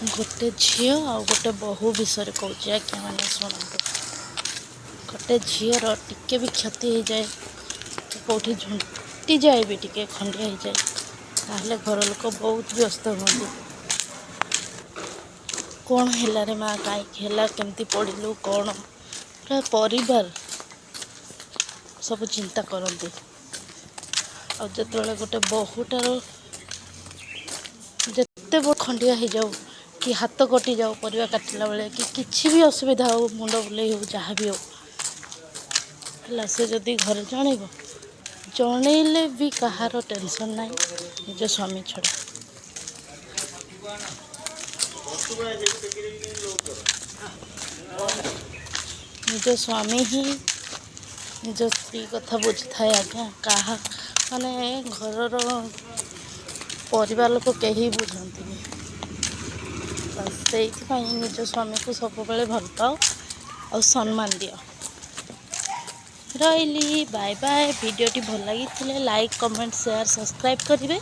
ଗୋଟେ ଝିଅ ଆଉ ଗୋଟେ ବୋହୂ ବିଷୟରେ କହୁଛି, ଆଜ୍ଞା ମାନେ ଶୁଣନ୍ତୁ। ଗୋଟେ ଝିଅର ଟିକେ ବି କ୍ଷତି ହେଇଯାଏ କି କେଉଁଠି ଝୁଣ୍ଟିଯାଏ ବି, ଟିକେ ଖଣ୍ଡିଆ ହେଇଯାଏ, ତାହେଲେ ଘର ଲୋକ ବହୁତ ବ୍ୟସ୍ତ ହୁଅନ୍ତି। କ'ଣ ହେଲା ରେ ମା, କାହିଁକି ହେଲା, କେମିତି ପଡ଼ିଲୁ, କ'ଣ? ପୁରା ପରିବାର ସବୁ ଚିନ୍ତା କରନ୍ତି। ଆଉ ଯେତେବେଳେ ଗୋଟେ ବୋହୂଟାର ଯେତେ ବଡ଼ ଖଣ୍ଡିଆ ହେଇଯାଉ କି ହାତ କଟିଯାଉ ପରିବା କାଟିଲା ବେଳେ କି କିଛି ବି ଅସୁବିଧା ହେଉ, ମୁଣ୍ଡ ବୁଲେଇ ହେଉ, ଯାହା ବି ହେଉ ହେଲା, ସେ ଯଦି ଘରେ ଜଣେଇବ, ଜଣେଇଲେ ବି କାହାର ଟେନସନ୍ ନାହିଁ ନିଜ ସ୍ୱାମୀ ଛଡ଼ା। ନିଜ ସ୍ୱାମୀ ହିଁ ନିଜ ସ୍ତ୍ରୀ କଥା ବୁଝିଥାଏ ଆଜ୍ଞା। କାହା ମାନେ ଘରର ପରିବାର ଲୋକ କେହି ବୁଝନ୍ତିନି। ସେଇଥିପାଇଁ ନିଜ ସ୍ୱାମୀକୁ ସବୁବେଳେ ଭଲ ପାଅ ଆଉ ସମ୍ମାନ ଦିଅ। ରହିଲି, ବାଏ ବାଏ। ଭିଡ଼ିଓଟି ଭଲ ଲାଗିଥିଲେ ଲାଇକ୍, କମେଣ୍ଟ, ସେୟାର, ସବସ୍କ୍ରାଇବ୍ କରିବେ।